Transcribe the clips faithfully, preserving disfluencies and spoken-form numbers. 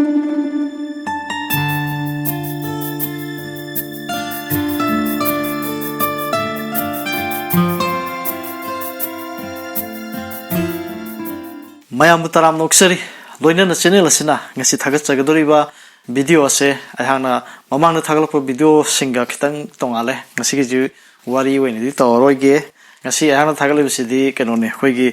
ꯃꯌꯥꯝꯕꯨ ꯇꯔꯥꯝꯅ ꯑꯣꯛꯆꯔꯤ꯫ ꯂꯣꯏꯅꯅ ꯆꯦꯅꯦꯜ ꯑꯁꯤꯅ ꯉꯁꯤ ꯊꯥꯒꯠꯆꯒꯗꯧꯔꯤꯕ ꯚꯤꯗꯤꯑꯣ ꯑꯁꯦ ꯑꯩꯍꯥꯛꯅ ꯃꯃꯥꯡꯗ ꯊꯥꯒꯠꯂꯛꯄ ꯚꯤꯗꯤꯑꯣꯁꯤꯡꯒ ꯈꯤꯇꯪ ꯇꯣꯡꯉꯥꯜꯂꯦ꯫ ꯉꯁꯤꯒꯤꯁꯤ ꯋꯥꯔꯤ ꯑꯣꯏꯅꯗꯤ ꯇꯧꯔꯔꯣꯏꯒꯦ꯫ ꯉꯁꯤ ꯑꯩꯍꯥꯛꯅ ꯊꯥꯒꯠꯂꯤꯕꯁꯤꯗꯤ ꯀꯩꯅꯣꯅꯦ, ꯑꯩꯈꯣꯏꯒꯤ,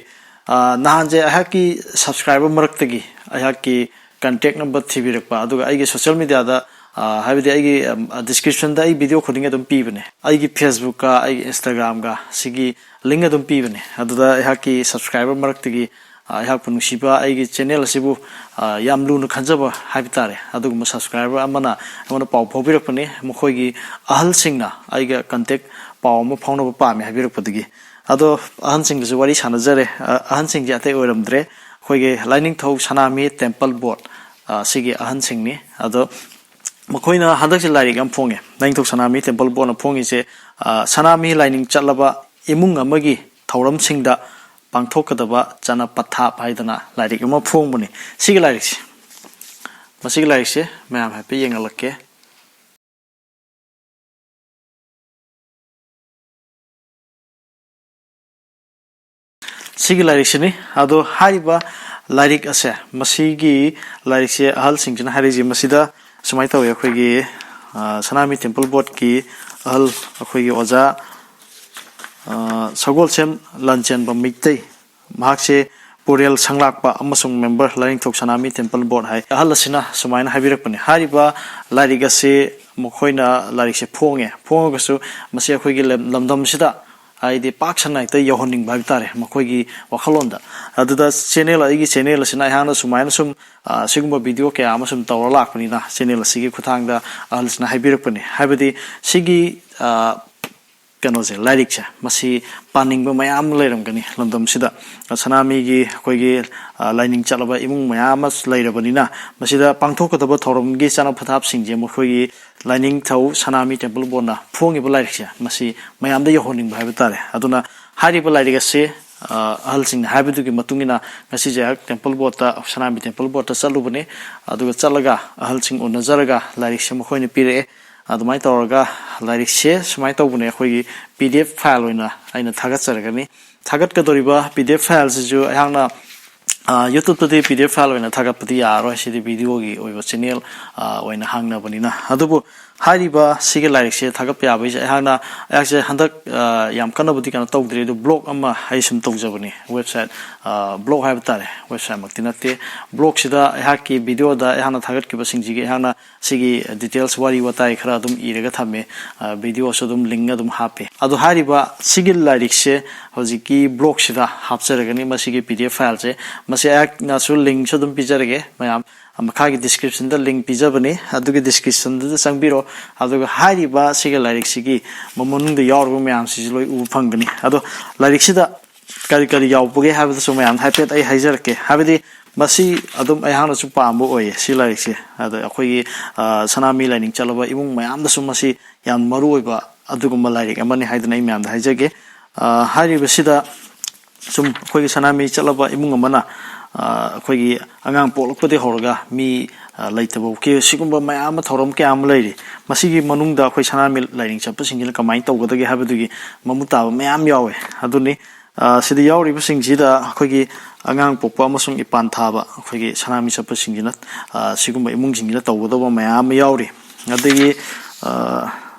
ꯑ, ꯅꯍꯥꯟꯁꯦ ꯑꯩꯍꯥꯛꯀꯤ ꯁꯕꯁꯀ꯭ꯔꯥꯏꯕꯔ ꯃꯔꯛꯇꯒꯤ ꯑꯩꯍꯥꯛꯀꯤ ꯀꯟꯇꯦꯛ ꯅꯝꯕꯔ ꯊꯤꯕꯤꯔꯛꯄ, ꯑꯗꯨꯒ ꯑꯩꯒꯤ ꯁꯣꯁꯤꯌꯦꯜ ꯃꯦꯗꯤꯌꯥꯗ, ꯑ, ꯍꯥꯏꯕꯗꯤ ꯑꯩꯒꯤ, ꯑꯝ, ꯗꯤꯁꯀ꯭ꯔꯤꯞꯁꯟꯗ ꯑꯩ ꯚꯤꯗꯤꯑꯣ ꯈꯨꯗꯤꯡꯒꯤ ꯑꯗꯨꯝ ꯄꯤꯕꯅꯦ, ꯑꯩꯒꯤ ꯐꯦꯁꯕꯨꯛꯀ ꯑꯩꯒꯤ ꯏꯟꯁꯇꯥꯒ꯭ꯔꯥꯝꯒ ꯁꯤꯒꯤ ꯂꯤꯡ ꯑꯗꯨꯝ ꯄꯤꯕꯅꯦ꯫ ꯑꯗꯨꯗ ꯑꯩꯍꯥꯛꯀꯤ ꯁꯕꯁꯀ꯭ꯔꯥꯏꯕꯔ ꯃꯔꯛꯇꯒꯤ, ꯑ, ꯑꯩꯍꯥꯛꯄꯨ ꯅꯨꯡꯁꯤꯕ, ꯑꯩꯒꯤ ꯆꯦꯅꯦꯜ ꯑꯁꯤꯕꯨ, ꯑ, ꯌꯥꯝ ꯂꯨꯅ ꯈꯟꯖꯕ ꯍꯥꯏꯕ ꯇꯥꯔꯦ, ꯑꯗꯨꯒꯨꯝꯕ ꯁꯕꯁꯀ꯭ꯔꯥꯏꯕꯔ ꯑꯃꯅ ꯑꯩꯉꯣꯟꯗ ꯄꯥꯎ ꯐꯥꯎꯕꯤꯔꯛꯄꯅꯤ꯫ ꯃꯈꯣꯏꯒꯤ ꯑꯍꯜꯁꯤꯡꯅ ꯑꯩꯒ ꯀꯟꯇꯦꯛ ꯄꯥꯎ ꯑꯃ ꯐꯥꯎꯅꯕ ꯄꯥꯝꯃꯦ ꯍꯥꯏꯕꯤꯔꯛꯄꯗꯒꯤ꯫ ꯑꯗꯣ ꯑꯍꯟꯁꯤꯡꯗꯁꯨ ꯋꯥꯔꯤ ꯁꯥꯟꯅꯖꯔꯦ꯫ ꯑ, ꯑꯍꯟꯁꯤꯡꯁꯦ ꯑꯇꯩ ꯑꯣꯏꯔꯝꯗ꯭ꯔꯦ, ꯑꯩꯈꯣꯏꯒꯤ ꯂꯥꯏꯅꯤꯡꯊꯧ ꯁꯅꯥꯃꯍꯤ ꯇꯦꯝꯄꯜ ꯕꯣꯔꯗ, ꯑ, ꯁꯤꯒꯤ ꯑꯍꯟꯁꯤꯡꯅꯤ꯫ ꯑꯗꯣ ꯃꯈꯣꯏꯅ ꯍꯟꯗꯛꯁꯦ ꯂꯥꯏꯔꯤꯛ ꯑꯃ ꯐꯣꯡꯉꯦ, ꯂꯥꯏꯅꯤꯡꯊꯧ ꯁꯅꯥꯃꯍꯤ ꯇꯦꯝꯄꯜ ꯕꯣꯔꯗꯅ ꯐꯣꯡꯉꯤꯁꯦ, ꯑ, ꯁꯅꯥꯃꯍꯤ ꯂꯥꯏꯅꯤꯡ ꯆꯠꯂꯕ ꯏꯃꯨꯡ ꯑꯃꯒꯤ ꯊꯧꯔꯝꯁꯤꯡꯗ ꯄꯥꯡꯊꯣꯛꯀꯗꯕ ꯆꯠꯅ ꯄꯊꯥꯞ ꯍꯥꯏꯗꯅ ꯂꯥꯏꯔꯤꯛ ꯑꯃ ꯐꯣꯡꯕꯅꯤ꯫ ꯁꯤꯒꯤ ꯂꯥꯏꯔꯤꯛꯁꯦ, ꯃꯁꯤꯒꯤ ꯂꯥꯏꯔꯤꯛꯁꯦ ꯃꯌꯥꯝ ꯍꯥꯏꯐꯦꯠ ꯌꯦꯡꯍꯜꯂꯛꯀꯦ꯫ ꯁꯤꯒꯤ ꯂꯥꯏꯔꯤꯛꯁꯤꯅꯤ꯫ ꯑꯗꯣ ꯍꯥꯏꯔꯤꯕ ꯂꯥꯏꯔꯤꯛ ꯑꯁꯦ, ꯃꯁꯤꯒꯤ ꯂꯥꯏꯔꯤꯛꯁꯦ ꯑꯍꯜꯁꯤꯡꯁꯤꯅ ꯍꯥꯏꯔꯤꯁꯦ, ꯃꯁꯤꯗ ꯁꯨꯃꯥꯏꯅ ꯇꯧꯋꯤ꯫ ꯑꯩꯈꯣꯏꯒꯤ, ꯑ, ꯁꯅꯥꯃꯍꯤ ꯇꯦꯝꯄꯜ ꯕꯣꯔꯗꯀꯤ ꯑꯍꯜ, ꯑꯩꯈꯣꯏꯒꯤ ꯑꯣꯖꯥ, ꯑ, ꯁꯒꯣꯜꯁꯦꯝ ꯂꯥꯟꯆꯦꯟꯕ ꯃꯩꯇꯩ, ꯃꯍꯥꯛꯁꯦ ꯄꯨꯔꯦꯜ ꯁꯪꯂꯥꯛꯄ ꯑꯃꯁꯨꯡ ꯃꯦꯝꯕꯔ, ꯂꯥꯏꯅꯤꯡꯊꯧ ꯁꯅꯥꯃꯍꯤ ꯇꯦꯝꯄꯜ ꯕꯣꯔꯗ ꯍꯥꯏ꯫ ꯑꯍꯜ ꯑꯁꯤꯅ ꯁꯨꯃꯥꯏꯅ ꯍꯥꯏꯕꯤꯔꯛꯄꯅꯤ꯫ ꯍꯥꯏꯔꯤꯕ ꯂꯥꯏꯔꯤꯛ ꯑꯁꯤ, ꯃꯈꯣꯏꯅ ꯂꯥꯏꯔꯤꯛꯁꯦ ꯐꯣꯡꯉꯦ, ꯐꯣꯡꯉꯒꯁꯨ ꯃꯁꯤ ꯑꯩꯈꯣꯏꯒꯤ ꯂꯝ-, ꯂꯝꯗꯝꯁꯤꯗ, ꯍꯥꯏꯗꯤ, ꯄꯥꯛ ꯁꯟꯅ ꯍꯦꯛꯇ ꯌꯧꯍꯟꯅꯤꯡꯕ ꯍꯥꯏꯕ ꯇꯥꯔꯦ ꯃꯈꯣꯏꯒꯤ ꯋꯥꯈꯜꯂꯣꯟꯗ꯫ ꯑꯗꯨꯗ ꯆꯦꯅꯦꯜ, ꯑꯩꯒꯤ ꯆꯦꯅꯦꯜ ꯑꯁꯤꯅ ꯑꯩꯍꯥꯛꯅ ꯁꯨꯃꯥꯏꯅ ꯁꯨꯝ, ꯑ, ꯁꯤꯒꯨꯝꯕ ꯚꯤꯗꯤꯑꯣ ꯀꯌꯥ ꯑꯃ ꯁꯨꯝ ꯇꯧꯔ ꯂꯥꯛꯄꯅꯤꯅ, ꯆꯦꯅꯦꯜ ꯑꯁꯤꯒꯤ ꯈꯨꯠꯊꯥꯡꯗ ꯑꯍꯜꯁꯤꯅ ꯍꯥꯏꯕꯤꯔꯛꯄꯅꯤ꯫ ꯍꯥꯏꯕꯗꯤ ꯁꯤꯒꯤ, ꯑ, ꯀꯩꯅꯣꯁꯦ, ꯂꯥꯏꯔꯤꯛꯁꯦ, ꯃꯁꯤ ꯄꯥꯅꯤꯡꯕ ꯃꯌꯥꯝ ꯑꯃ ꯂꯩꯔꯝꯒꯅꯤ ꯂꯝꯗꯝꯁꯤꯗ꯫ ꯁꯅꯥꯃꯍꯤꯒꯤ ꯑꯩꯈꯣꯏꯒꯤ, ꯑ, ꯂꯥꯏꯅꯤꯡ ꯆꯠꯂꯕ ꯏꯃꯨꯡ ꯃꯌꯥꯝ ꯑꯃ ꯂꯩꯔꯕꯅꯤꯅ, ꯃꯁꯤꯗ ꯄꯥꯡꯊꯣꯛꯀꯗꯕ ꯊꯧꯔꯝꯒꯤ ꯆꯠꯅ ꯄꯊꯥꯞꯁꯤꯡꯁꯦ ꯃꯈꯣꯏꯒꯤ ꯂꯥꯏꯅꯤꯡꯊꯧ ꯁꯅꯥꯃꯍꯤ ꯇꯦꯝꯄꯜ ꯕꯣꯔꯗꯅ ꯐꯣꯡꯉꯤꯕ ꯂꯥꯏꯔꯤꯛꯁꯦ, ꯃꯁꯤ ꯃꯌꯥꯝꯗ ꯌꯧꯍꯟꯅꯤꯡꯕ ꯍꯥꯏꯕ ꯇꯥꯔꯦ꯫ ꯑꯗꯨꯅ ꯍꯥꯏꯔꯤꯕ ꯂꯥꯏꯔꯤꯛ ꯑꯁꯤ ꯑ, ꯑꯍꯜꯁꯤꯡꯅ ꯍꯥꯏꯕꯗꯨꯒꯤ ꯃꯇꯨꯡ ꯏꯟꯅ ꯉꯁꯤꯁꯦ ꯑꯩꯍꯥꯛ ꯇꯦꯝꯄꯜ ꯕꯣꯔꯗꯇ, ꯁꯅꯥꯃꯍꯤ ꯇꯦꯝꯄꯜ ꯕꯣꯔꯗꯇ ꯆꯠꯂꯨꯕꯅꯤ꯫ ꯑꯗꯨꯒ ꯆꯠꯂꯒ ꯑꯍꯜꯁꯤꯡ ꯎꯅꯖꯔꯒ ꯂꯥꯏꯔꯤꯛꯁꯦ ꯃꯈꯣꯏꯅ ꯄꯤꯔꯛꯑꯦ꯫ ꯑꯗꯨꯃꯥꯏꯅ ꯇꯧꯔꯒ ꯂꯥꯏꯔꯤꯛꯁꯦ ꯁꯨꯃꯥꯏꯅ ꯇꯧꯕꯅꯦ, ꯑꯩꯈꯣꯏꯒꯤ PDF file ꯑꯣꯏꯅ ꯑꯩꯅ ꯊꯥꯒꯠꯆꯔꯒꯅꯤ꯫ ꯊꯥꯒꯠꯀꯗꯧꯔꯤꯕ PDF fileꯁꯤꯁꯨ ꯑꯩꯍꯥꯛꯅ, ꯑ, YouTubeꯇꯗꯤ PDF file ꯑꯣꯏꯅ ꯊꯥꯒꯠꯄꯗꯤ ꯌꯥꯔꯔꯣꯏ, ꯁꯤꯗꯤ videoꯒꯤ ꯑꯣꯏꯕ channel, ꯑ, ꯑꯣꯏꯅ ꯍꯥꯡꯅꯕꯅꯤꯅ꯫ ꯑꯗꯨꯕꯨ ꯍꯥꯏꯔꯤꯕ ꯁꯤꯒꯤ ꯂꯥꯏꯔꯤꯛꯁꯦ ꯊꯥꯒꯠꯄ ꯌꯥꯕꯒꯤꯁꯦ ꯑꯩꯍꯥꯛꯅ, ꯑꯩꯍꯥꯛꯁꯦ ꯍꯟꯗꯛ, ꯑ, ꯌꯥꯝ ꯀꯟꯅꯕꯨꯗꯤ ꯀꯩꯅꯣ ꯇꯧꯗ꯭ꯔꯤ, ꯑꯗꯨ blog ꯑꯃ ꯑꯩ ꯁꯨꯝ ꯇꯧꯖꯕꯅꯤ, website, ꯑ, blog ꯍꯥꯏꯕ ꯇꯥꯔꯦ, websiteꯃꯛꯇꯤ ꯅꯠꯇꯦ꯫ Blogꯁꯤꯗ ꯑꯩꯍꯥꯛꯀꯤ videoꯗ ꯑꯩꯍꯥꯛꯅ ꯊꯥꯒꯠꯈꯤꯕꯁꯤꯡꯁꯤꯒꯤ ꯑꯩꯍꯥꯛꯅ ꯁꯤꯒꯤ details, ꯋꯥꯔꯤ ꯋꯥꯇꯥꯏ ꯈꯔ ꯑꯗꯨꯝ ꯏꯔꯒ ꯊꯝꯃꯦ꯫ ꯑ, videoꯁꯨ ꯑꯗꯨꯝ link ꯑꯗꯨꯝ ꯍꯥꯞꯄꯦ꯫ ꯑꯗꯣ ꯍꯥꯏꯔꯤꯕ ꯁꯤꯒꯤ ꯂꯥꯏꯔꯤꯛꯁꯦ ꯍꯧꯖꯤꯛꯀꯤ blogꯁꯤꯗ ꯍꯥꯞꯆꯔꯒꯅꯤ, ꯃꯁꯤꯒꯤ PDF fileꯁꯦ꯫ ꯃꯁꯤ ꯑꯩꯍꯥꯛꯅꯁꯨ linkꯁꯨ ꯑꯗꯨꯝ ꯄꯤꯖꯔꯒꯦ ꯃꯌꯥꯝ꯫ ꯃꯈꯥꯒꯤ descriptionꯗ link ꯄꯤꯖꯕꯅꯤ, ꯑꯗꯨꯒꯤ descriptionꯗꯨꯗ ꯆꯪꯕꯤꯔꯣ꯫ ꯑꯗꯨꯒ ꯍꯥꯏꯔꯤꯕ ꯁꯤꯒꯤ ꯂꯥꯏꯔꯤꯛꯁꯤꯒꯤ ꯃꯅꯨꯡꯗ ꯌꯥꯎꯔꯤꯕ ꯃꯌꯥꯝꯁꯤꯁꯨ ꯂꯣꯏ ꯎꯕ ꯐꯪꯒꯅꯤ꯫ ꯑꯗꯣ ꯂꯥꯏꯔꯤꯛꯁꯤꯗ ꯀꯔꯤ ꯀꯔꯤ ꯌꯥꯎꯕꯒꯦ ꯍꯥꯏꯕꯗꯨꯁꯨ ꯃꯌꯥꯝꯗ ꯍꯥꯏꯐꯦꯠ ꯑꯩ ꯍꯥꯏꯖꯔꯛꯀꯦ꯫ ꯍꯥꯏꯕꯗꯤ ꯃꯁꯤ ꯑꯗꯨꯝ ꯑꯩꯍꯥꯛꯅꯁꯨ ꯄꯥꯝꯕ ꯑꯣꯏꯌꯦ ꯁꯤ ꯂꯥꯏꯔꯤꯛꯁꯦ꯫ ꯑꯗ ꯑꯩꯈꯣꯏꯒꯤ, ꯑ, ꯁꯅꯥꯃꯍꯤ ꯂꯥꯏꯅꯤꯡ ꯆꯠꯂꯕ ꯏꯃꯨꯡ ꯃꯌꯥꯝꯗꯁꯨ ꯃꯁꯤ ꯌꯥꯝ ꯃꯔꯨ ꯑꯣꯏꯕ ꯑꯗꯨꯒꯨꯝꯕ ꯂꯥꯏꯔꯤꯛ ꯑꯃꯅꯤ ꯍꯥꯏꯗꯅ ꯑꯩ ꯃꯌꯥꯝꯗ ꯍꯥꯏꯖꯒꯦ꯫ ꯑ, ꯍꯥꯏꯔꯤꯕꯁꯤꯗ ꯁꯨꯝ ꯑꯩꯈꯣꯏꯒꯤ ꯁꯅꯥꯃꯍꯤ ꯆꯠꯂꯕ ꯏꯃꯨꯡ ꯑꯃꯅ, ꯑ, ꯑꯩꯈꯣꯏꯒꯤ ꯑꯉꯥꯡ ꯄꯣꯛꯂꯛꯄꯗꯒꯤ ꯍꯧꯔꯒ ꯃꯤ, ꯑ, ꯂꯩꯇꯕ ꯐꯥꯎꯀꯤ ꯁꯤꯒꯨꯝꯕ ꯃꯌꯥꯝ ꯑꯃ, ꯊꯧꯔꯝ ꯀꯌꯥ ꯑꯃ ꯂꯩꯔꯤ꯫ ꯃꯁꯤꯒꯤ ꯃꯅꯨꯡꯗ ꯑꯩꯈꯣꯏ ꯁꯅꯥꯃꯍꯤ ꯂꯥꯏꯅꯤꯡ ꯆꯠꯄꯁꯤꯡꯁꯤꯅ ꯀꯃꯥꯏꯅ ꯇꯧꯒꯗꯒꯦ ꯍꯥꯏꯕꯗꯨꯒꯤ ꯃꯃꯨꯠ ꯇꯥꯕ ꯃꯌꯥꯝ ꯌꯥꯎꯋꯦ꯫ ꯑꯗꯨꯅꯤ, ꯑ, ꯁꯤꯗ ꯌꯥꯎꯔꯤꯕꯁꯤꯡꯁꯤꯗ ꯑꯩꯈꯣꯏꯒꯤ ꯑꯉꯥꯡ ꯄꯣꯛꯄ ꯑꯃꯁꯨꯡ ꯏꯄꯥꯟ ꯊꯥꯕ ꯑꯩꯈꯣꯏꯒꯤ ꯁꯅꯥꯃꯍꯤ ꯆꯠꯄꯁꯤꯡꯁꯤꯅ, ꯑ, ꯁꯤꯒꯨꯝꯕ ꯏꯃꯨꯡꯁꯤꯡꯁꯤꯅ ꯇꯧꯒꯗꯧꯕ ꯃꯌꯥꯝ ꯑꯃ ꯌꯥꯎꯔꯤ꯫ ꯑꯗꯒꯤ, ꯑ,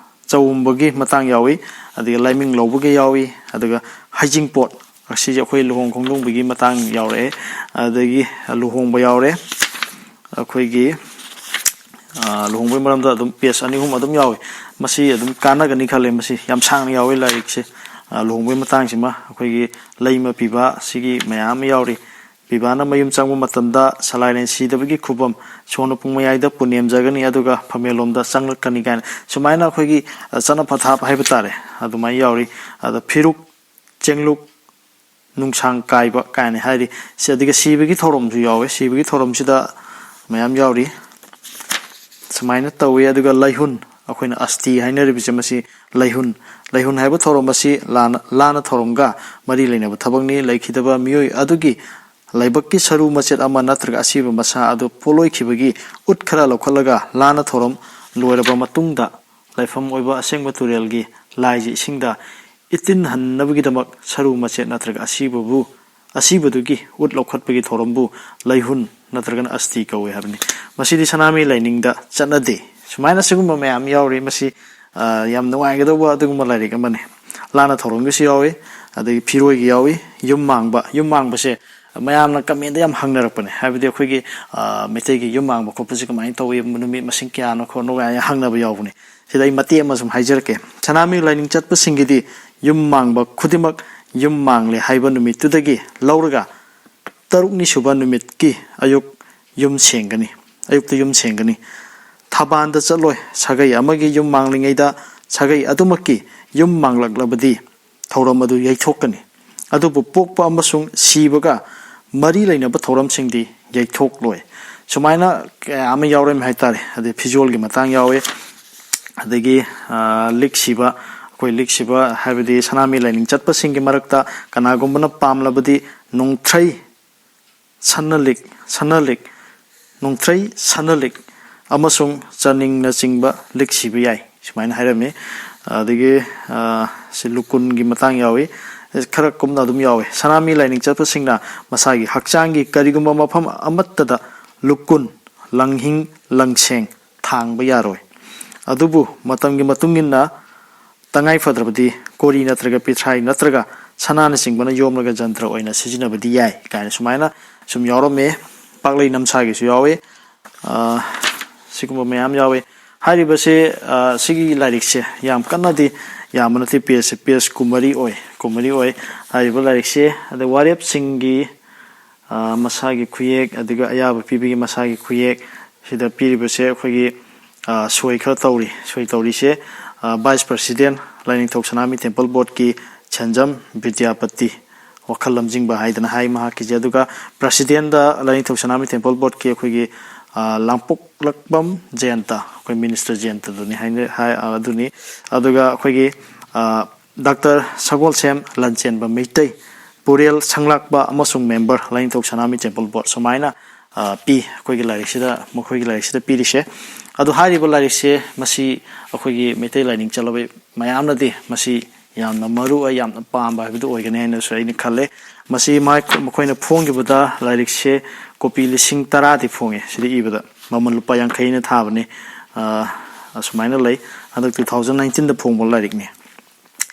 ꯆꯧ ꯎꯝꯕꯒꯤ ꯃꯇꯥꯡ ꯌꯥꯎꯏ, ꯑꯗꯒꯤ ꯂꯥꯏꯃꯤꯡ ꯂꯧꯕꯒꯤ ꯌꯥꯎꯏ, ꯑꯗꯨꯒ ꯍꯩꯖꯤꯡꯄꯣꯠ, ꯑꯁꯤꯁꯦ ꯑꯩꯈꯣꯏ ꯂꯨꯍꯣꯡ ꯈꯣꯡꯗꯣꯡꯕꯒꯤ ꯃꯇꯥꯡ ꯌꯥꯎꯔꯛꯑꯦ, ꯑꯗꯒꯤ ꯂꯨꯍꯣꯡꯕ ꯌꯥꯎꯔꯦ, ꯑꯩꯈꯣꯏꯒꯤ, ꯑ, ꯂꯨꯍꯣꯡꯕꯒꯤ ꯃꯔꯝꯗ ꯑꯗꯨꯝ page ꯑꯅꯤ ꯑꯍꯨꯝ ꯑꯗꯨꯝ ꯌꯥꯎꯏ꯫ ꯃꯁꯤ ꯑꯗꯨꯝ ꯀꯥꯟꯅꯒꯅꯤ ꯈꯜꯂꯦ꯫ ꯃꯁꯤ ꯌꯥꯝ ꯁꯥꯡꯅ ꯌꯥꯎꯏ ꯂꯥꯏꯔꯤꯛꯁꯦ꯫ ꯑ, ꯂꯨꯍꯣꯡꯕꯒꯤ ꯃꯇꯥꯡꯁꯤꯃ ꯑꯩꯈꯣꯏꯒꯤ ꯂꯩꯃ ꯄꯤꯕ ꯁꯤꯒꯤ ꯃꯌꯥꯝ ꯑꯃ ꯌꯥꯎꯔꯤ꯫ ꯄꯤꯕꯥꯅ ꯃꯌꯨꯝ ꯆꯪꯕ ꯃꯇꯝꯗ ꯁꯂꯥꯏꯔꯦꯟ ꯁꯤꯗꯕꯒꯤ ꯈꯨꯕꯝ ꯁꯣꯟꯅ ꯄꯨꯡ ꯃꯌꯥꯏꯗ ꯄꯨꯅꯦꯝꯖꯒꯅꯤ, ꯑꯗꯨꯒ ꯐꯝꯃꯦꯟꯂꯣꯝꯗ ꯆꯪꯂꯛꯀꯅꯤ ꯀꯥꯏꯅ ꯁꯨꯃꯥꯏꯅ ꯑꯩꯈꯣꯏꯒꯤ, ꯑ, ꯆꯠꯅ ꯄꯊꯥꯞ ꯍꯥꯏꯕ ꯇꯥꯔꯦ, ꯑꯗꯨꯃꯥꯏꯅ ꯌꯥꯎꯔꯤ꯫ ꯑꯗ ꯐꯤꯔꯨꯛ, ꯆꯦꯡꯂꯨꯛ, ꯅꯨꯡꯁꯥꯡ ꯀꯥꯏꯕ ꯀꯥꯏꯅ ꯍꯥꯏꯔꯤ꯫ ꯁꯤ, ꯑꯗꯨꯒ ꯁꯤꯕꯒꯤ ꯊꯧꯔꯝꯁꯨ ꯌꯥꯎꯋꯦ꯫ ꯁꯤꯕꯒꯤ ꯊꯧꯔꯝꯁꯤꯗ ꯃꯌꯥꯝ ꯌꯥꯎꯔꯤ꯫ ꯁꯨꯃꯥꯏꯅ ꯇꯧꯋꯤ꯫ ꯑꯗꯨꯒ ꯂꯩꯍꯨꯟ, ꯑꯩꯈꯣꯏꯅ ꯑꯁꯇꯤ ꯍꯥꯏꯅꯔꯤꯕꯁꯦ ꯃꯁꯤ ꯂꯩꯍꯨꯟ꯫ ꯂꯩꯍꯨꯟ ꯍꯥꯏꯕ ꯊꯧꯔꯝ ꯑꯁꯤ ꯂꯥꯟꯅ, ꯂꯥꯟꯅ ꯊꯧꯔꯝꯒ ꯃꯔꯤ ꯂꯩꯅꯕ ꯊꯕꯛꯅꯤ꯫ ꯂꯩꯈꯤꯗꯕ ꯃꯤꯑꯣꯏ ꯑꯗꯨꯒꯤ ꯂꯥꯏꯕꯛꯀꯤ ꯁꯔꯨ ꯃꯆꯦꯠ ꯑꯃ ꯅꯠꯇ꯭ꯔꯒ ꯑꯁꯤꯕ ꯃꯁꯥ ꯑꯗꯨ ꯄꯣꯠꯂꯣꯏꯈꯤꯕꯒꯤ ꯎꯠ ꯈꯔ ꯂꯧꯈꯠꯂꯒ ꯂꯥꯟꯅ ꯊꯧꯔꯝ ꯂꯣꯏꯔꯕ ꯃꯇꯨꯡꯗ ꯂꯩꯐꯝ ꯑꯣꯏꯕ ꯑꯁꯦꯡꯕ ꯇꯨꯔꯦꯜꯒꯤ ꯂꯥꯏꯁꯤ ꯏꯁꯤꯡꯗ ꯏꯇꯤꯟꯍꯟꯅꯕꯒꯤꯗꯃꯛ ꯁꯔꯨ ꯃꯆꯦꯠ ꯅꯠꯇ꯭ꯔꯒ ꯑꯁꯤꯕꯕꯨ, ꯑꯁꯤꯕꯗꯨꯒꯤ ꯎꯠ ꯂꯧꯈꯠꯄꯒꯤ ꯊꯧꯔꯝꯕꯨ ꯂꯩꯍꯨꯟ ꯅꯠꯇ꯭ꯔꯒꯅ ꯑꯁꯇꯤ ꯀꯧꯏ ꯍꯥꯏꯕꯅꯤ꯫ ꯃꯁꯤꯗꯤ ꯁꯅꯥꯃꯍꯤ ꯂꯥꯏꯅꯤꯡꯗ ꯆꯠꯅꯗꯦ꯫ ꯁꯨꯃꯥꯏꯅ ꯁꯤꯒꯨꯝꯕ ꯃꯌꯥꯝ ꯌꯥꯎꯔꯤ꯫ ꯃꯁꯤ, ꯑ, ꯌꯥꯝ ꯅꯨꯡꯉꯥꯏꯒꯗꯧꯕ ꯑꯗꯨꯒꯨꯝꯕ ꯂꯥꯏꯔꯤꯛ ꯑꯃꯅꯤ꯫ ꯂꯥꯟꯅ ꯊꯧꯔꯝꯒꯤꯁꯨ ꯌꯥꯎꯏ, ꯑꯗꯒꯤ ꯐꯤꯔꯣꯏꯒꯤ ꯌꯥꯎꯏ, ꯌꯨꯝ ꯃꯥꯡꯕ꯫ ꯌꯨꯝ ꯃꯥꯡꯕꯁꯦ ꯃꯌꯥꯝꯅ ꯀꯃꯦꯟꯗ ꯌꯥꯝ ꯍꯪꯅꯔꯛꯄꯅꯦ꯫ ꯍꯥꯏꯕꯗꯤ ꯑꯩꯈꯣꯏꯒꯤ, ꯑ, ꯃꯩꯇꯩꯒꯤ ꯌꯨꯝ ꯃꯥꯡꯕ ꯈꯣꯠꯄꯁꯦ ꯀꯃꯥꯏꯅ ꯇꯧꯏ, ꯅꯨꯃꯤꯠ ꯃꯁꯤꯡ ꯀꯌꯥꯅꯣ ꯈꯣꯠꯅꯣ ꯀꯥꯏꯅ ꯍꯪꯅꯕ ꯌꯥꯎꯕꯅꯦ꯫ ꯁꯤꯗ ꯑꯩ ꯃꯇꯦꯛ ꯑꯃ ꯁꯨꯝ ꯍꯥꯏꯖꯔꯛꯀꯦ꯫ ꯁꯅꯥꯃꯍꯤ ꯂꯥꯏꯅꯤꯡ ꯆꯠꯄꯁꯤꯡꯒꯤꯗꯤ ꯌꯨꯝ ꯃꯥꯡꯕ ꯈꯨꯗꯤꯡꯃꯛ ꯌꯨꯝ ꯃꯥꯡꯂꯦ ꯍꯥꯏꯕ ꯅꯨꯃꯤꯠꯇꯨꯗꯒꯤ ꯂꯧꯔꯒ ꯇꯔꯨꯛꯅꯤ ꯁꯨꯕ ꯅꯨꯃꯤꯠꯀꯤ ꯑꯌꯨꯛ ꯌꯨꯝ ꯁꯦꯡꯒꯅꯤ꯫ ꯑꯌꯨꯛꯇ ꯌꯨꯝ ꯁꯦꯡꯒꯅꯤ꯫ ꯊꯕꯥꯟꯗ ꯆꯠꯂꯣꯏ꯫ ꯁꯥꯒꯩ ꯑꯃꯒꯤ ꯌꯨꯝ ꯃꯥꯡꯂꯤꯉꯩꯗ ꯁꯥꯒꯩ ꯑꯗꯨꯃꯛꯀꯤ ꯌꯨꯝ ꯃꯥꯡꯂꯛꯂꯕꯗꯤ ꯊꯧꯔꯝ ꯑꯗꯨ ꯌꯩꯊꯣꯛꯀꯅꯤ꯫ ꯑꯗꯨꯕꯨ ꯄꯣꯛꯄ ꯑꯃꯁꯨꯡ ꯁꯤꯕꯒ ꯃꯔꯤ ꯂꯩꯅꯕ ꯊꯧꯔꯝꯁꯤꯡꯗꯤ ꯌꯩꯊꯣꯛꯂꯣꯏ꯫ ꯁꯨꯃꯥꯏꯅ ꯀꯌꯥ ꯑꯃ ꯌꯥꯎꯔꯝꯃꯤ ꯍꯥꯏꯇꯥꯔꯦ꯫ ꯑꯗꯩ ꯐꯤꯖꯣꯜꯒꯤ ꯃꯇꯥꯡ ꯌꯥꯎꯏ, ꯑꯗꯒꯤ, ꯑ, ꯂꯤꯛ ꯁꯤꯕ, ꯑꯩꯈꯣꯏ ꯂꯤꯛ ꯁꯤꯕ ꯍꯥꯏꯕꯗꯤ ꯁꯅꯥꯃꯍꯤ ꯂꯥꯏꯅꯤꯡ ꯆꯠꯄꯁꯤꯡꯒꯤ ꯃꯔꯛꯇ ꯀꯅꯥꯒꯨꯝꯕꯅ ꯄꯥꯝꯂꯕꯗꯤ ꯅꯣꯡꯊ꯭ꯔꯩ, ꯁꯅꯥ ꯂꯤꯛ, ꯁꯅꯥ ꯂꯤꯛ, ꯅꯣꯡꯊ꯭ꯔꯩ, ꯁꯅꯥ ꯂꯤꯛ ꯑꯃꯁꯨꯡ ꯆꯅꯤꯡꯅꯆꯤꯡꯕ ꯂꯤꯛ ꯁꯤꯕ ꯌꯥꯏ, ꯁꯨꯃꯥꯏꯅ ꯍꯥꯏꯔꯝꯃꯤ꯫ ꯑꯗꯒꯤ, ꯑ, ꯁꯤ ꯂꯨꯀꯨꯟꯒꯤ ꯃꯇꯥꯡ ꯌꯥꯎꯏ, ꯈꯔ ꯀꯨꯞꯅ ꯑꯗꯨꯝ ꯌꯥꯎꯏ꯫ ꯁꯅꯥꯃꯍꯤ ꯂꯥꯏꯅꯤꯡ ꯆꯠꯄꯁꯤꯡꯅ ꯃꯁꯥꯒꯤ ꯍꯛꯆꯥꯡꯒꯤ ꯀꯔꯤꯒꯨꯝꯕ ꯃꯐꯝ ꯑꯃꯠꯇꯗ ꯂꯨꯀꯨꯟ, ꯂꯪꯍꯤꯡ, ꯂꯪꯁꯦꯡ ꯊꯥꯡꯕ ꯌꯥꯔꯣꯏ꯫ ꯑꯗꯨꯕꯨ ꯃꯇꯝꯒꯤ ꯃꯇꯨꯡ ꯏꯟꯅ ꯇꯉꯥꯏ ꯐꯗ꯭ꯔꯕꯗꯤ ꯀꯣꯔꯤ ꯅꯠꯇ꯭ꯔꯒ ꯄꯤꯊ꯭ꯔꯥꯏ ꯅꯠꯇ꯭ꯔꯒ ꯁꯅꯥꯅꯆꯤꯡꯕꯅ ꯌꯣꯝꯂꯒ ꯖꯟꯇ꯭ꯔ ꯑꯣꯏꯅ ꯁꯤꯖꯤꯟꯅꯕꯗꯤ ꯌꯥꯏ ꯀꯥꯏꯅ ꯁꯨꯃꯥꯏꯅ ꯁꯨꯝ ꯌꯥꯎꯔꯝꯃꯦ꯫ ꯄꯥꯛꯂꯩ ꯅꯝꯁꯥꯒꯤꯁꯨ ꯌꯥꯎꯋꯤ꯫ ꯑ, ꯁꯤꯒꯨꯝꯕ ꯃꯌꯥꯝ ꯌꯥꯎꯋꯤ꯫ ꯍꯥꯏꯔꯤꯕꯁꯤ, ꯑ, ꯁꯤꯒꯤ ꯂꯥꯏꯔꯤꯛꯁꯦ ꯌꯥꯝ ꯀꯟꯅꯗꯤ ꯌꯥꯝꯕ ꯅꯠꯇꯦ, ꯄꯦꯖꯁꯦ, ꯄꯦꯖ ꯀꯨꯟꯃꯔꯤ ꯑꯣꯏ, ꯀꯨꯟꯃꯔꯤ ꯑꯣꯏ ꯍꯥꯏꯔꯤꯕ ꯂꯥꯏꯔꯤꯛꯁꯦ꯫ ꯑꯗ ꯋꯥꯔꯦꯞꯁꯤꯡꯒꯤ, ꯑ, ꯃꯁꯥꯒꯤ ꯈꯨꯌꯦꯛ, ꯑꯗꯨꯒ ꯑꯌꯥꯕ ꯄꯤꯕꯒꯤ ꯃꯁꯥꯒꯤ ꯈꯨꯌꯦꯛ, ꯁꯤꯗ ꯄꯤꯔꯤꯕꯁꯦ ꯑꯩꯈꯣꯏꯒꯤ, ꯑ, ꯁꯣꯏ ꯈꯔ ꯇꯧꯔꯤ꯫ ꯁꯣꯏ ꯇꯧꯔꯤꯁꯦ, ꯑ, Vice President ꯂꯥꯏꯅꯤꯡꯊꯧ ꯁꯅꯥꯃꯍꯤ Temple Boardꯀꯤ ꯁꯦꯟꯖꯝ ꯕꯤꯗ꯭ꯌꯥꯄꯇꯤ ꯋꯥꯈꯜ ꯂꯝꯖꯤꯡꯕ ꯍꯥꯏꯗꯅ ꯍꯥꯏ ꯃꯍꯥꯛꯀꯤꯁꯦ꯫ ꯑꯗꯨꯒ Presidentꯗ ꯂꯥꯏꯅꯤꯡꯊꯧ ꯁꯅꯥꯃꯍꯤ Temple Boardꯀꯤ ꯑꯩꯈꯣꯏꯒꯤ, ꯂꯥꯡꯄꯣꯛꯂꯛꯄꯝ ꯖꯌꯟꯇ, ꯑꯩꯈꯣꯏ ꯃꯤꯅꯤꯁꯇꯔ ꯖꯌꯟꯇꯗꯨꯅꯤ ꯍꯥꯏꯅ ꯍꯥꯏ꯫ ꯑꯗꯨꯅꯤ꯫ ꯑꯗꯨꯒ ꯑꯩꯈꯣꯏꯒꯤ ꯗꯥꯛꯇꯔ ꯁꯒꯣꯜꯁꯦꯝ ꯂꯟꯆꯦꯟꯕ ꯃꯩꯇꯩ, ꯄꯨꯔꯦꯜ ꯁꯪꯂꯥꯛꯄ ꯑꯃꯁꯨꯡ ꯃꯦꯝꯕꯔ, ꯂꯥꯏꯅꯤꯡꯊꯧ ꯁꯅꯥꯃꯍꯤ ꯇꯦꯝꯄꯜ ꯕꯣꯔꯗ, ꯁꯨꯃꯥꯏꯅ ꯄꯤ ꯑꯩꯈꯣꯏꯒꯤ ꯂꯥꯏꯔꯤꯛꯁꯤꯗ, ꯃꯈꯣꯏꯒꯤ ꯂꯥꯏꯔꯤꯛꯁꯤꯗ ꯄꯤꯔꯤꯁꯦ꯫ ꯑꯗꯣ ꯍꯥꯏꯔꯤꯕ ꯂꯥꯏꯔꯤꯛꯁꯦ, ꯃꯁꯤ ꯑꯩꯈꯣꯏꯒꯤ ꯃꯩꯇꯩ ꯂꯥꯏꯅꯤꯡ ꯆꯠꯂꯕ ꯃꯌꯥꯝꯅꯗꯤ ꯃꯁꯤ ꯌꯥꯝꯅ ꯃꯔꯨ ꯑꯣꯏ, ꯌꯥꯝꯅ ꯄꯥꯝꯕ ꯍꯥꯏꯕꯗꯨ ꯑꯣꯏꯒꯅꯤ ꯍꯥꯏꯅꯁꯨ ꯑꯩꯅ ꯈꯜꯂꯦ꯫ ꯃꯁꯤ ꯃꯈꯣꯏꯅ ꯐꯣꯡꯈꯤꯕꯗ ꯂꯥꯏꯔꯤꯛꯁꯦ ꯀꯣꯄꯤ ꯂꯤꯁꯤꯡ ꯇꯔꯥꯗꯤ ꯐꯣꯡꯉꯦ꯫ ꯁꯤꯗ ꯏꯕꯗ ꯃꯃꯜ ꯂꯨꯄꯥ ꯌꯥꯡꯈꯩꯅ ꯊꯥꯕꯅꯤ꯫ ꯑꯁꯨꯃꯥꯏꯅ ꯂꯩ꯫ ꯍꯟꯗꯛ ꯇꯨ ꯊꯥꯎꯖꯟ ꯅꯥꯏꯟꯇꯤꯟꯗ ꯐꯣꯡꯕ ꯂꯥꯏꯔꯤꯛꯅꯤ꯫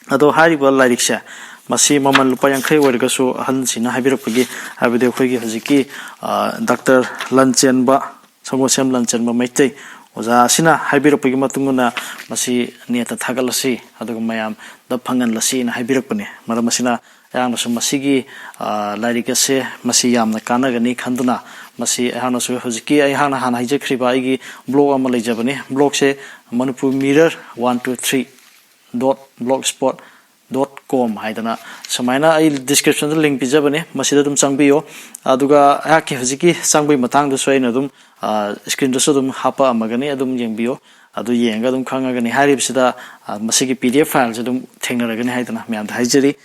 ꯑꯗꯣ ꯍꯥꯏꯔꯤꯕ ꯂꯥꯏꯔꯤꯛꯁꯦ, ꯃꯁꯤ ꯃꯃꯜ ꯂꯨꯄꯥ ꯌꯥꯡꯈꯩ ꯑꯣꯏꯔꯒꯁꯨ, ꯑꯍꯟꯁꯤꯅ ꯍꯥꯏꯕꯤꯔꯛꯄꯒꯤ, ꯍꯥꯏꯕꯗꯤ ꯑꯩꯈꯣꯏꯒꯤ ꯍꯧꯖꯤꯛꯀꯤ ꯗꯥꯛꯇꯔ ꯂꯟꯆꯦꯟꯕ, ꯁꯒꯣꯜꯁꯦꯝ ꯂꯟꯆꯦꯟꯕ ꯃꯩꯇꯩ ꯑꯣꯖꯥ ꯑꯁꯤꯅ ꯍꯥꯏꯕꯤꯔꯛꯄꯒꯤ ꯃꯇꯨꯡ ꯏꯟꯅ ꯃꯁꯤ ꯅꯦꯠꯇ ꯊꯥꯒꯠꯂꯁꯤ, ꯑꯗꯨꯒ ꯃꯌꯥꯝꯗ ꯐꯪꯍꯜꯂꯁꯤꯅ ꯍꯥꯏꯕꯤꯔꯛꯄꯅꯤ꯫ ꯃꯔꯝ ꯑꯁꯤꯅ ꯑꯩꯍꯥꯛꯅꯁꯨ ꯃꯁꯤꯒꯤ ꯂꯥꯏꯔꯤꯛ ꯑꯁꯦ ꯃꯁꯤ ꯌꯥꯝꯅ ꯀꯥꯟꯅꯒꯅꯤ ꯈꯟꯗꯨꯅ, ꯃꯁꯤ ꯑꯩꯍꯥꯛꯅꯁꯨ ꯍꯧꯖꯤꯛꯀꯤ ꯑꯩꯍꯥꯛꯅ ꯍꯥꯟꯅ ꯍꯥꯏꯖꯈ꯭ꯔꯤꯕ ꯑꯩꯒꯤ ꯕ꯭ꯂꯣꯒ ꯑꯃ ꯂꯩꯖꯕꯅꯤ꯫ ꯕ꯭ꯂꯣꯒꯁꯦ Manipur Mirror one two three dot blogspot dot com ꯍꯥꯏꯗꯅ, ꯁꯨꯃꯥꯏꯅ ꯑꯩ ꯗꯤꯁꯀ꯭ꯔꯤꯞꯁꯟꯗ ꯂꯤꯡ ꯄꯤꯖꯕꯅꯦ, ꯃꯁꯤꯗ ꯑꯗꯨꯝ ꯆꯪꯕꯤꯌꯣ꯫ ꯑꯗꯨꯒ ꯑꯩꯍꯥꯛꯀꯤ ꯍꯧꯖꯤꯛꯀꯤ ꯆꯪꯕꯒꯤ ꯃꯇꯥꯡꯗꯁꯨ ꯑꯩꯅ ꯑꯗꯨꯝ ꯁ꯭ꯀ꯭ꯔꯤꯟꯗꯁꯨ ꯑꯗꯨꯝ ꯍꯥꯞꯄꯛꯑꯝꯃꯒꯅꯤ, ꯑꯗꯨꯝ ꯌꯦꯡꯕꯤꯌꯣ꯫ ꯑꯗꯨ ꯌꯦꯡꯉꯒ ꯑꯗꯨꯝ ꯈꯪꯉꯒꯅꯤ꯫ ꯍꯥꯏꯔꯤꯕꯁꯤꯗ ꯃꯁꯤꯒꯤ PDF ꯐꯥꯏꯜꯁꯦ ꯑꯗꯨꯝ ꯊꯦꯡꯅꯔꯒꯅꯤ ꯍꯥꯏꯗꯅ ꯃꯌꯥꯝꯗ ꯍꯥꯏꯖꯔꯤ꯫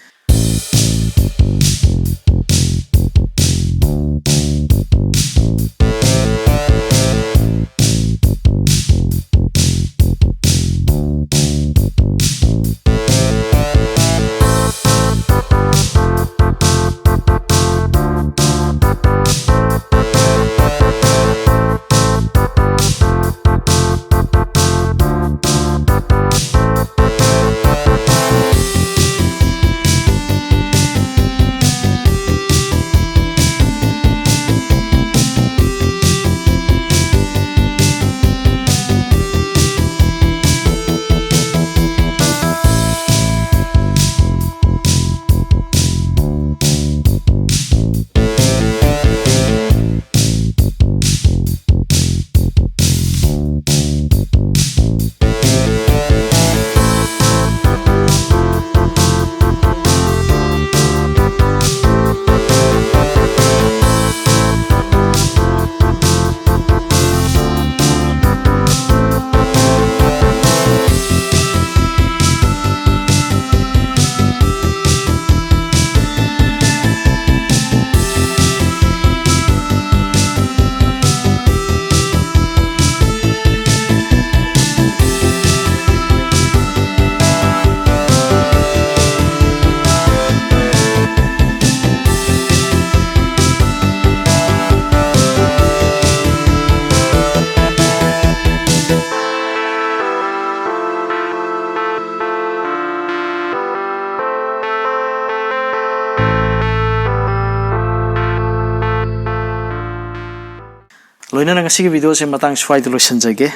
ꯂꯣꯏꯅꯅ ꯉꯁꯤꯒꯤ ꯚꯤꯗꯤꯑꯣꯁꯦ ꯃꯇꯥꯡ ꯁ꯭ꯋꯥꯏꯗ ꯂꯣꯏꯁꯤꯟꯖꯒꯦ꯫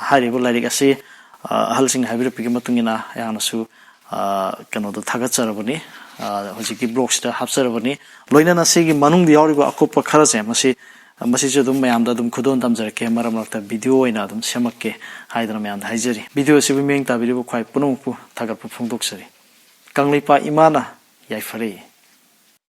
ꯍꯥꯏꯔꯤꯕ ꯂꯥꯏꯔꯤꯛ ꯑꯁꯤ, ꯑ, ꯑꯍꯜꯁꯤꯡꯅ ꯍꯥꯏꯕꯤꯔꯛꯄꯒꯤ ꯃꯇꯨꯡ ꯏꯟꯅ ꯑꯩꯍꯥꯛꯅꯁꯨ, ꯑ, ꯀꯩꯅꯣꯗꯣ ꯊꯥꯒꯠꯆꯔꯕꯅꯤ꯫ ꯑ, ꯍꯧꯖꯤꯛꯀꯤ ꯕ꯭ꯂꯣꯒꯁꯤꯗ ꯍꯥꯞꯆꯔꯕꯅꯤ꯫ ꯂꯣꯏꯅꯅ ꯁꯤꯒꯤ ꯃꯅꯨꯡꯗ ꯌꯥꯎꯔꯤꯕ ꯑꯀꯨꯞꯄ ꯈꯔꯁꯦ ꯃꯁꯤ, ꯃꯁꯤꯁꯨ ꯑꯗꯨꯝ ꯃꯌꯥꯝꯗ ꯑꯗꯨꯝ ꯈꯨꯗꯣꯜ ꯇꯝꯖꯔꯛꯀꯦ, ꯃꯔꯛ ꯃꯔꯛꯇ ꯚꯤꯗꯤꯑꯣ ꯑꯣꯏꯅ ꯑꯗꯨꯝ ꯁꯦꯝꯃꯛꯀꯦ ꯍꯥꯏꯗꯅ ꯃꯌꯥꯝꯗ ꯍꯥꯏꯖꯔꯤ꯫ ꯚꯤꯗꯤꯑꯣ ꯑꯁꯤꯕꯨ ꯃꯤꯠꯌꯦꯡ ꯇꯥꯕꯤꯔꯤꯕ ꯈ꯭ꯋꯥꯏ ꯄꯨꯝꯅꯃꯛꯄꯨ ꯊꯥꯒꯠꯄ ꯐꯣꯡꯗꯣꯛꯆꯔꯤ꯫ ꯀꯪꯂꯩꯄꯥꯛ ꯏꯃꯥꯅ ꯌꯥꯏꯐꯔꯦ꯫